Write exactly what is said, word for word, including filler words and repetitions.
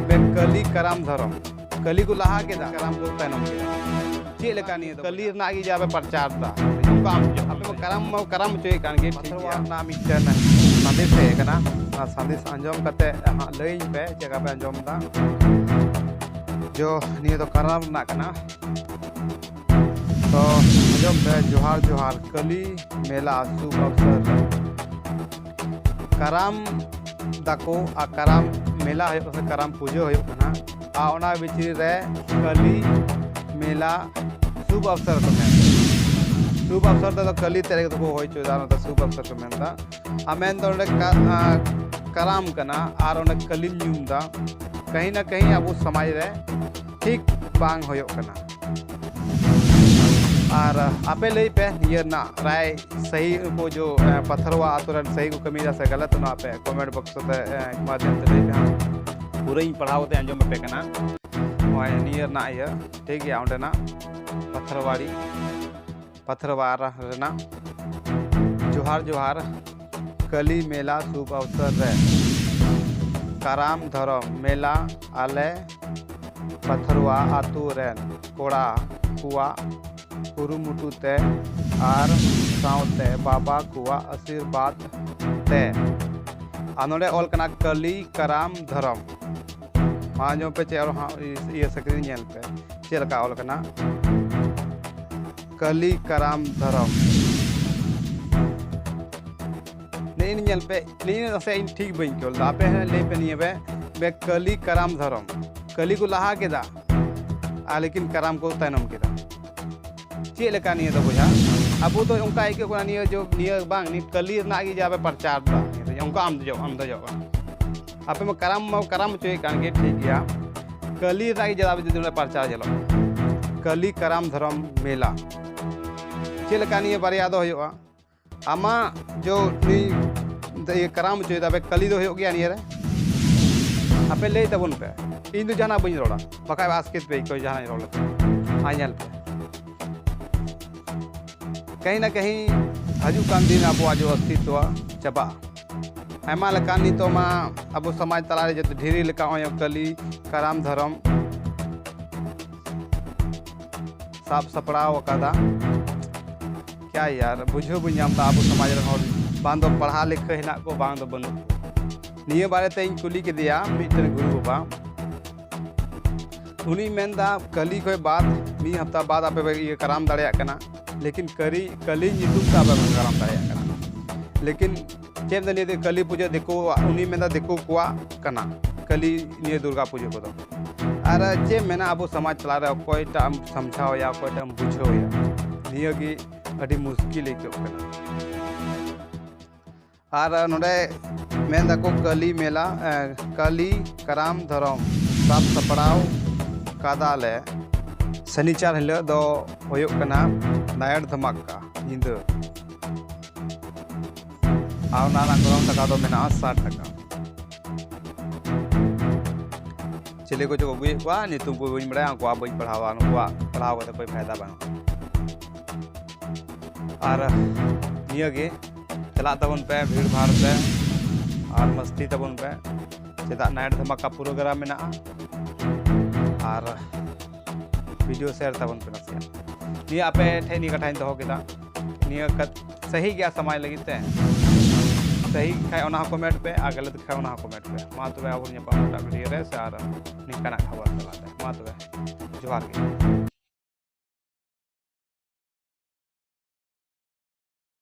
ᱠᱟᱹᱞᱤ ᱠᱟᱨᱟᱢ ᱫᱷᱚᱨᱚᱢ᱾ ᱠᱟᱹᱞᱤ ᱠᱚ ᱞᱟᱦᱟ ᱠᱮᱫᱟ, ᱠᱟᱨᱟᱢ ᱠᱚ ᱛᱟᱭᱱᱚᱢ ᱠᱮᱫᱟ᱾ ᱪᱮᱫ ᱞᱮᱠᱟ ᱱᱤᱭᱟᱹ ᱫᱚ? ᱠᱟᱹᱞᱤ ᱨᱮᱱᱟᱜ ᱜᱮ ᱡᱟ ᱯᱮ ᱯᱨᱚᱪᱟᱨ ᱫᱟ, ᱚᱱᱠᱟ ᱟᱢ ᱡᱚ-, ᱟᱯᱮ ᱢᱟ ᱠᱟᱨᱟᱢ ᱢᱟ ᱠᱟᱨᱟᱢ ᱦᱚᱪᱚᱭᱮᱫ ᱠᱟᱱ ᱜᱮ, ᱴᱷᱤᱠ ᱜᱮᱭᱟ᱾ ᱨᱮᱱᱟᱜ ᱢᱤᱫᱴᱮᱱ ᱥᱟᱸᱫᱮᱥ ᱦᱮᱡ ᱟᱠᱟᱱᱟ, ᱚᱱᱟ ᱥᱟᱸᱫᱮᱥ ᱟᱸᱡᱚᱢ ᱠᱟᱛᱮ ᱦᱟᱸᱜ ᱞᱟᱹᱭᱟᱹᱧ ᱯᱮ ᱪᱮᱫ ᱞᱮᱠᱟ ᱯᱮ ᱟᱸᱡᱚᱢ ᱮᱫᱟ᱾ ᱡᱚ, ᱱᱤᱭᱟᱹ ᱫᱚ ᱠᱟᱨᱟᱢ ᱨᱮᱱᱟᱜ ᱠᱟᱱᱟ᱾ ᱛᱚ ᱟᱸᱡᱚᱢ ᱯᱮ, ᱡᱚᱦᱟᱨ ᱡᱚᱦᱟᱨ, ᱠᱟᱹᱞᱤ ᱢᱮᱞᱟ ᱥᱩᱵ ᱚᱵᱥᱚᱨ ᱨᱮ ᱠᱟᱨᱟᱢ ᱫᱟᱠᱚ ᱟᱨ ᱠᱟᱨᱟᱢ ᱢᱮᱞᱟ ᱦᱩᱭᱩᱜ ᱠᱟᱱᱟ, ᱠᱟᱨᱟᱢ ᱯᱩᱡᱟᱹ ᱦᱩᱭᱩᱜ ᱠᱟᱱᱟ᱾ ᱟᱨ ᱚᱱᱟ ᱵᱷᱤᱛᱨᱤ ᱨᱮ ᱠᱟᱹᱞᱤ ᱢᱮᱞᱟ ᱥᱩᱵ ᱚᱵᱥᱚᱨ ᱠᱚ ᱢᱮᱱᱫᱟ᱾ ᱥᱩᱵ ᱚᱵᱥᱚᱨ ᱛᱮᱫᱚ ᱠᱟᱹᱞᱤ ᱛᱮᱫ ᱜᱮ ᱠᱚ ᱦᱩᱭ ᱦᱚᱪᱚᱭᱮᱫᱟ, ᱚᱱᱟᱛᱮ ᱥᱩᱵ ᱚᱵᱥᱚᱨ ᱠᱚ ᱢᱮᱱᱫᱟ᱾ ᱟᱨ ᱢᱮᱱᱫᱚ ᱚᱸᱰᱮ ᱠᱟ-, ᱟ, ᱠᱟᱨᱟᱢ ᱠᱟᱱᱟ ᱟᱨ ᱚᱸᱰᱮ ᱠᱟᱹᱞᱤᱢ ᱧᱩᱢ ᱮᱫᱟ, ᱠᱟᱹᱦᱤ ᱱᱟ ᱠᱟᱹᱦᱤ ᱟᱵᱚ ᱥᱚᱢᱟᱡᱽ ᱨᱮ ᱴᱷᱤᱠ ᱵᱟᱝ ᱦᱩᱭᱩᱜ ᱠᱟᱱᱟ᱾ ᱟᱨ ᱟᱯᱮ ᱞᱟᱹᱭ ᱯᱮ ᱱᱤᱭᱟᱹ ᱨᱮᱱᱟᱜ ᱨᱟᱭ, ᱥᱟᱹᱦᱤ ᱩᱱᱠᱩ ᱡᱚ, ᱮ, ᱯᱟᱛᱷᱟᱨᱣᱟ ᱟᱛᱳ ᱨᱮᱱ ᱥᱟᱹᱦᱤ ᱠᱚ ᱠᱟᱹᱢᱤᱭᱮᱫᱟ ᱥᱮ ᱜᱟᱞᱟᱛ, ᱚᱱᱟ ᱟᱯᱮ ᱠᱚᱢᱮᱱᱴ ᱵᱚᱠᱥ ᱛᱮ, ᱮ, ᱢᱟᱫᱽᱫᱷᱚᱢ ᱛᱮ ᱞᱟᱹᱭ ᱯᱮ ᱦᱟᱸᱜ᱾ ᱯᱩᱨᱟᱹᱧ ᱯᱟᱲᱦᱟᱣ ᱠᱟᱛᱮ ᱟᱸᱡᱚᱢ ᱟᱯᱮ ᱠᱟᱱᱟ᱾ ᱱᱚᱜᱼᱚᱭ ᱱᱤᱭᱟᱹ ᱨᱮᱱᱟᱜ ᱤᱭᱟᱹ, ᱴᱷᱤᱠ ᱜᱮᱭᱟ, ᱚᱸᱰᱮᱱᱟᱜ ᱯᱟᱛᱷᱟᱨᱣᱟᱲᱤ, ᱯᱟᱛᱷᱟᱨᱣᱟᱲᱟ ᱨᱮᱱᱟᱜ᱾ ᱡᱚᱦᱟᱨ ᱡᱚᱦᱟᱨ, ᱠᱟᱹᱞᱤ ᱢᱮᱞᱟ ᱥᱩᱵ ᱚᱵᱥᱚᱨ ᱨᱮ ᱠᱟᱨᱟᱢ ᱫᱷᱚᱨᱚᱢ ᱢᱮᱞᱟ ᱟᱞᱮ ᱯᱟᱛᱷᱟᱨᱣᱟ ᱟᱛᱳ ᱨᱮᱱ ᱠᱚᱲᱟ ᱠᱚᱣᱟᱜ ᱠᱩᱨᱩᱢᱩᱴᱩ ᱛᱮ ᱟᱨ ᱥᱟᱶᱛᱮ ᱵᱟᱵᱟ ᱠᱚᱣᱟᱜ ᱟᱥᱤᱨᱵᱟᱫᱽ ᱛᱮ᱾ ᱟᱨ ᱱᱚᱰᱮ ᱚᱞ ᱠᱟᱱᱟ ᱠᱟᱹᱞᱤ ᱠᱟᱨᱟᱢ ᱫᱷᱚᱨᱚᱢ᱾ ᱢᱟ ᱟᱸᱡᱚᱢ ᱯᱮ, ᱪᱮᱫ ᱚᱞ ᱦᱟᱸᱜ ᱤᱭᱟᱹ screen ᱧᱮᱞ ᱯᱮ, ᱪᱮᱫ ᱞᱮᱠᱟ ᱚᱞ ᱠᱟᱱᱟ, ᱠᱟᱹᱞᱤ ᱠᱟᱨᱟᱢ ᱫᱷᱚᱨᱚᱢ᱾ ᱱᱤᱭᱟᱹ ᱧᱮᱞ ᱯᱮ, ᱱᱤᱭᱟᱹ ᱱᱟᱥᱮ ᱤᱧ ᱴᱷᱤᱠ ᱵᱟᱹᱧ ᱟᱹᱭᱠᱟᱹᱣ ᱞᱮᱫᱟ᱾ ᱟᱯᱮ ᱦᱚᱸ ᱞᱟᱹᱭ ᱯᱮ ᱱᱤᱭᱟᱹ ᱵᱮ, ᱵᱮ ᱠᱟᱹᱞᱤ ᱠᱟᱨᱟᱢ ᱫᱷᱚᱨᱚᱢ᱾ ᱠᱟᱹᱞᱤ ᱠᱚ ᱞᱟᱦᱟ ᱠᱮᱫᱟ, ᱟᱨ ᱞᱮᱠᱤᱱ ᱠᱟᱨᱟᱢ ᱠᱚ ᱛᱟᱭᱱᱚᱢ ᱠᱮᱫᱟ᱾ ᱪᱮᱫ ᱞᱮᱠᱟ ᱱᱤᱭᱟᱹ ᱫᱚ ᱵᱚᱭᱦᱟ? ᱟᱵᱚ ᱫᱚ ᱚᱱᱠᱟ ᱟᱹᱭᱠᱟᱹᱜ ᱠᱟᱱᱟ ᱱᱤᱭᱟᱹ ᱡᱚ, ᱱᱤᱭᱟᱹ ᱵᱟᱝ, ᱱᱤᱭᱟᱹ ᱠᱟᱹᱞᱤ ᱨᱮᱱᱟᱜ ᱜᱮ ᱡᱟ ᱯᱮ ᱯᱨᱚᱪᱟᱨ ᱫᱟ, ᱚᱱᱠᱟ ᱟᱢ ᱫᱚ ᱡᱚ, ᱟᱢ ᱫᱚ ᱡᱚ ᱠᱟᱱᱟ᱾ ᱟᱯᱮ ᱢᱟ ᱠᱟᱨᱟᱢ ᱢᱟ ᱠᱟᱨᱟᱢ ᱦᱚᱪᱚᱭᱮᱫ ᱠᱟᱱ ᱜᱮ, ᱴᱷᱤᱠ ᱜᱮᱭᱟ᱾ ᱠᱟᱹᱞᱤ ᱨᱮᱱᱟᱜ ᱜᱮ ᱡᱟ ᱟᱯᱮ ᱡᱩᱫᱤ ᱚᱸᱰᱮ ᱯᱨᱚᱪᱟᱨ ᱧᱮᱞᱚᱜ ᱠᱟᱱᱟ, ᱠᱟᱹᱞᱤ ᱠᱟᱨᱟᱢ ᱫᱷᱚᱨᱚᱢ ᱢᱮᱞᱟ᱾ ᱪᱮᱫ ᱞᱮᱠᱟ ᱱᱤᱭᱟᱹ ᱵᱟᱨᱭᱟ ᱫᱚ ᱦᱩᱭᱩᱜᱼᱟ? ᱟᱢᱟᱜ ᱡᱚ ᱱᱩᱭ ᱫᱚ ᱤᱭᱟᱹ ᱠᱟᱨᱟᱢ ᱦᱚᱪᱚᱭᱮᱫᱟ ᱵᱮ, ᱠᱟᱹᱞᱤ ᱫᱚ ᱦᱩᱭᱩᱜ ᱜᱮᱭᱟ ᱱᱤᱭᱟᱹ ᱨᱮ? ᱟᱯᱮ ᱞᱟᱹᱭ ᱛᱟᱵᱚᱱ ᱯᱮ, ᱤᱧ ᱫᱚ ᱡᱟᱦᱟᱱᱟᱜ ᱵᱟᱹᱧ ᱨᱚᱲᱟ, ᱵᱟᱠᱷᱟᱡ ᱟᱥᱠᱮᱛ ᱯᱮ ᱟᱹᱭᱠᱟᱹᱣ ᱡᱟᱦᱟᱱᱟᱜ ᱤᱧ ᱨᱚᱲ ᱞᱮᱠᱷᱟᱱ᱾ ᱟᱨ ᱧᱮᱞ ᱯᱮ, ᱠᱟᱹᱦᱤ ᱱᱟ ᱠᱟᱹᱦᱤ ᱦᱤᱡᱩᱜ ᱠᱟᱱ ᱫᱤᱱ ᱟᱵᱚᱣᱟᱜ ᱡᱚ ᱚᱥᱛᱤᱛᱣᱚ ᱪᱟᱵᱟᱜᱼᱟ᱾ ᱟᱭᱢᱟ ᱞᱮᱠᱟᱱ ᱱᱤᱛᱚᱜ ᱢᱟ ᱟᱵᱚ ᱥᱚᱢᱟᱡᱽ ᱛᱟᱞᱟᱨᱮ ᱡᱚᱛᱚ ᱰᱷᱮᱨ ᱞᱮᱠᱟ ᱱᱚᱜᱼᱚᱭ ᱠᱟᱹᱞᱤ ᱠᱟᱨᱟᱢ ᱫᱷᱚᱨᱚᱢ ᱥᱟᱵ ᱥᱟᱯᱲᱟᱣ ᱟᱠᱟᱫᱟ᱾ ᱠᱭᱟ ᱭᱟᱨ, ᱵᱩᱡᱷᱟᱹᱣ ᱵᱟᱹᱧ ᱧᱟᱢ ᱮᱫᱟ ᱟᱵᱚ ᱥᱚᱢᱟᱡᱽ ᱨᱮᱱ ᱦᱚᱲ, ᱵᱟᱝ ᱫᱚ ᱯᱟᱲᱦᱟᱣ ᱞᱮᱠᱷᱟ ᱦᱮᱱᱟᱜ ᱠᱚ, ᱵᱟᱝ ᱫᱚ ᱵᱟᱹᱱᱩᱜ ᱠᱚ᱾ ᱱᱤᱭᱟᱹ ᱵᱟᱨᱮᱛᱮ ᱤᱧ ᱠᱩᱞᱤ ᱠᱮᱫᱮᱭᱟ ᱢᱤᱫᱴᱮᱱ ᱜᱩᱨᱩ ᱵᱟᱵᱟ, ᱩᱱᱤᱭ ᱢᱮᱱᱫᱟ ᱠᱟᱹᱞᱤ ᱠᱷᱚᱡ ᱵᱟᱫ ᱢᱤᱫ ᱦᱟᱯᱛᱟ ᱵᱟᱫ ᱟᱯᱮ ᱯᱮ ᱤᱭᱟᱹ ᱠᱟᱨᱟᱢ ᱫᱟᱲᱮᱭᱟᱜ ᱠᱟᱱᱟ, ᱞᱮᱠᱤᱱ ᱠᱟᱹᱨᱤ ᱠᱟᱹᱞᱤ ᱧᱩᱛᱩᱢ ᱛᱮ ᱟᱯᱮ ᱯᱮ ᱠᱟᱨᱟᱢ ᱫᱟᱲᱮᱭᱟᱜ ᱠᱟᱱᱟ᱾ ᱞᱮᱠᱤᱱ ᱪᱮᱫ ᱮᱢ ᱞᱟᱹᱭ ᱠᱮᱫᱟ? ᱠᱟᱹᱞᱤ ᱯᱩᱡᱟᱹ ᱫᱤᱠᱩᱣᱟᱜ, ᱩᱱᱤ ᱢᱮᱱᱫᱟ ᱫᱤᱠᱩ ᱠᱚᱣᱟᱜ ᱠᱟᱱᱟ ᱠᱟᱹᱞᱤ ᱱᱤᱭᱟᱹ ᱫᱩᱨᱜᱟ ᱯᱩᱡᱟᱹ ᱠᱚᱫᱚ᱾ ᱟᱨ ᱪᱮᱫ ᱮᱢ ᱢᱮᱱᱟ, ᱟᱵᱚ ᱥᱚᱢᱟᱡᱽ ᱛᱟᱞᱟᱨᱮ ᱚᱠᱚᱭᱴᱟᱜ ᱮᱢ ᱥᱟᱢᱡᱷᱟᱣ ᱮᱭᱟ, ᱚᱠᱚᱭᱴᱟᱜ ᱮᱢ ᱵᱩᱡᱷᱟᱹᱣ ᱮᱭᱟ, ᱱᱤᱭᱟᱹᱜᱮ ᱟᱹᱰᱤ ᱢᱩᱥᱠᱤᱞ ᱟᱹᱭᱠᱟᱹᱜ ᱠᱟᱱᱟ᱾ ᱟᱨ ᱱᱚᱰᱮ ᱢᱮᱱ ᱫᱟᱠᱚ ᱠᱟᱹᱞᱤ ᱢᱮᱞᱟ, ᱮ, ᱠᱟᱹᱞᱤ ᱠᱟᱨᱟᱢ ᱫᱷᱚᱨᱚᱢ ᱥᱟᱵ ᱥᱟᱯᱲᱟᱣ ᱠᱟᱫᱟᱞᱮ᱾ ᱥᱟᱱᱤᱪᱟᱨ ᱦᱤᱞᱳᱜ ᱫᱚ ᱦᱩᱭᱩᱜ ᱠᱟᱱᱟ ᱱᱟᱭᱤᱴ ᱫᱷᱟᱢᱟᱠᱟ ᱧᱤᱫᱟᱹ᱾ ᱟᱨ ᱚᱱᱟ ᱨᱮᱱᱟᱜ ᱜᱚᱱᱚᱝ ᱴᱟᱠᱟ ᱫᱚ ᱢᱮᱱᱟᱜᱼᱟ ᱥᱟᱴ ᱴᱟᱠᱟ᱾ ᱪᱤᱞᱤ ᱠᱚᱪᱚ ᱠᱚ ᱟᱹᱜᱩᱭᱮᱫ ᱠᱚᱣᱟ, ᱧᱩᱛᱩᱢ ᱠᱚ ᱵᱟᱹᱧ ᱵᱟᱲᱟᱭᱟ, ᱩᱱᱠᱩᱣᱟᱜ ᱵᱟᱹᱧ ᱯᱟᱲᱦᱟᱣᱟ, ᱱᱩᱠᱩᱣᱟᱜ ᱯᱟᱲᱦᱟᱣ ᱠᱟᱛᱮ ᱠᱳᱭ ᱯᱷᱟᱭᱫᱟ ᱵᱟᱹᱱᱩᱜᱼᱟ᱾ ᱟᱨ ᱱᱤᱭᱟᱹᱜᱮ, ᱪᱟᱞᱟᱜ ᱛᱟᱵᱚᱱ ᱯᱮ ᱵᱷᱤᱲ ᱵᱷᱟᱲ ᱛᱮ ᱟᱨ ᱢᱟᱥᱛᱤ ᱛᱟᱵᱚᱱ ᱯᱮ, ᱪᱮᱫᱟᱜ ᱱᱟᱭᱤᱴ ᱫᱷᱟᱢᱟᱠᱟ ᱯᱨᱳᱜᱨᱟᱢ ᱢᱮᱱᱟᱜᱼᱟ᱾ ᱟᱨ ᱵᱷᱤᱰᱤᱭᱳ ᱥᱮᱭᱟᱨ ᱛᱟᱵᱚᱱ ᱯᱮ ᱱᱟᱥᱮᱭᱟᱜ᱾ ᱱᱤᱭᱟᱹ ᱟᱯᱮ ᱴᱷᱮᱱ ᱱᱤᱭᱟᱹ ᱠᱟᱛᱷᱟᱧ ᱫᱚᱦᱚ ᱠᱮᱫᱟ, ᱱᱤᱭᱟᱹ ᱠᱟᱛ-, ᱥᱟᱹᱦᱤ ᱜᱮᱭᱟ ᱥᱚᱢᱟᱡᱽ ᱞᱟᱹᱜᱤᱫ ᱛᱮ? ᱥᱟᱹᱦᱤ ᱠᱷᱟᱡ ᱚᱱᱟ ᱦᱚᱸ ᱠᱚᱢᱮᱱᱴ ᱯᱮ, ᱟᱨ ᱜᱟᱞᱟᱛ ᱠᱷᱟᱡ ᱚᱱᱟ ᱦᱚᱸ ᱠᱚᱢᱮᱱᱴ ᱯᱮ᱾ ᱢᱟ ᱛᱚᱵᱮ ᱟᱵᱚ ᱧᱟᱯᱟᱢ ᱮᱴᱟᱜ ᱵᱷᱤᱰᱤᱭᱳ ᱨᱮ ᱥᱮ ᱟᱨ ᱱᱤᱝᱠᱟᱱᱟᱜ ᱠᱷᱚᱵᱚᱨ ᱛᱟᱞᱟᱛᱮ᱾ ᱢᱟ ᱛᱚᱵᱮ ᱡᱚᱦᱟᱨ ᱜᱮ᱾